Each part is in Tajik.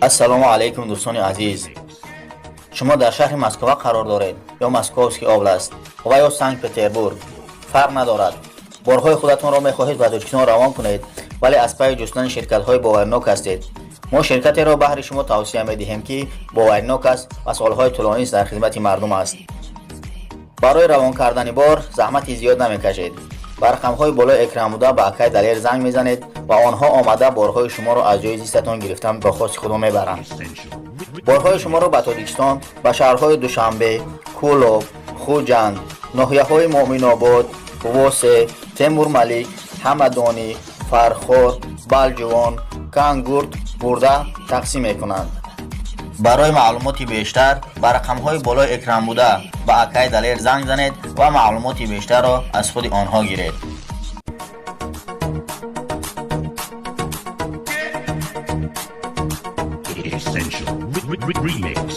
Ассалому алайкум, дӯстони азиз. Шумо дар шаҳри Москва қарор доред ё Московский область ва ё Санкт Петербург, фарқ надорад. Борҳои худатонро мехоҳед ба Тоҷикистон равон кунед, вале аз пайи ҷустани ширкатҳои боваринок ҳастед. Мо ширкатеро баҳри шумо тавсия медиҳем, ки боваринок аст ва солҳои тӯлонист дар хизмати мардум аст. Барои равон кардани бор заҳмати зиёд намекашед. Ба рақамҳои болои экран буда ба акай Далер занг мезанед ва онҳо омада борҳои шуморо аз ҷои зистатон гирифтан ба хости худо мебаранд. Борҳои шуморо ба Тоҷикистон, ба шаҳрҳои Душанбе, Кӯлоб, Хуҷанд, ноҳияҳои Муъминобод, Восе, Темурмалик, Ҳамадонӣ, Фархор, Балҷувон, Кангурт бурда тақсим мекунанд. Барои маълумоти бештар ба рақамҳои болои экран буда ба акай Далер занг занед ва маълумоти бештарро аз худи онҳо гиред. Essential Remix.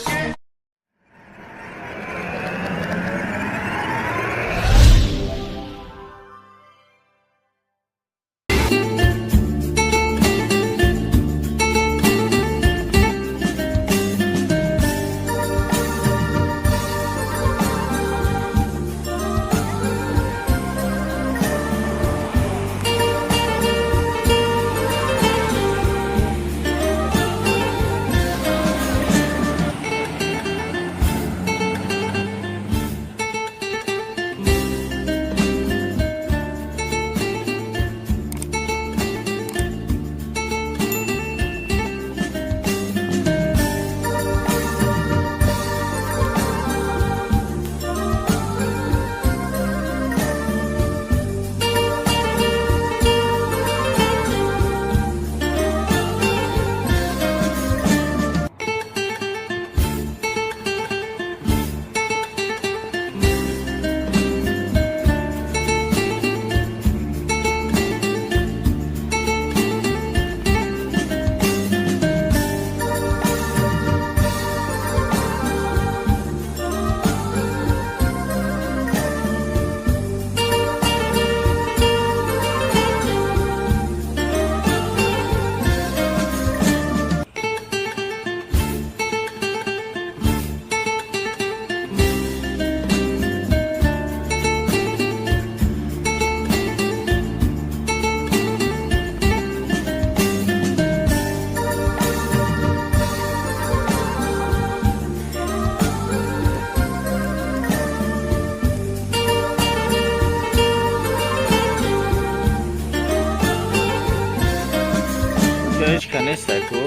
Ҳеч ка нестай ку.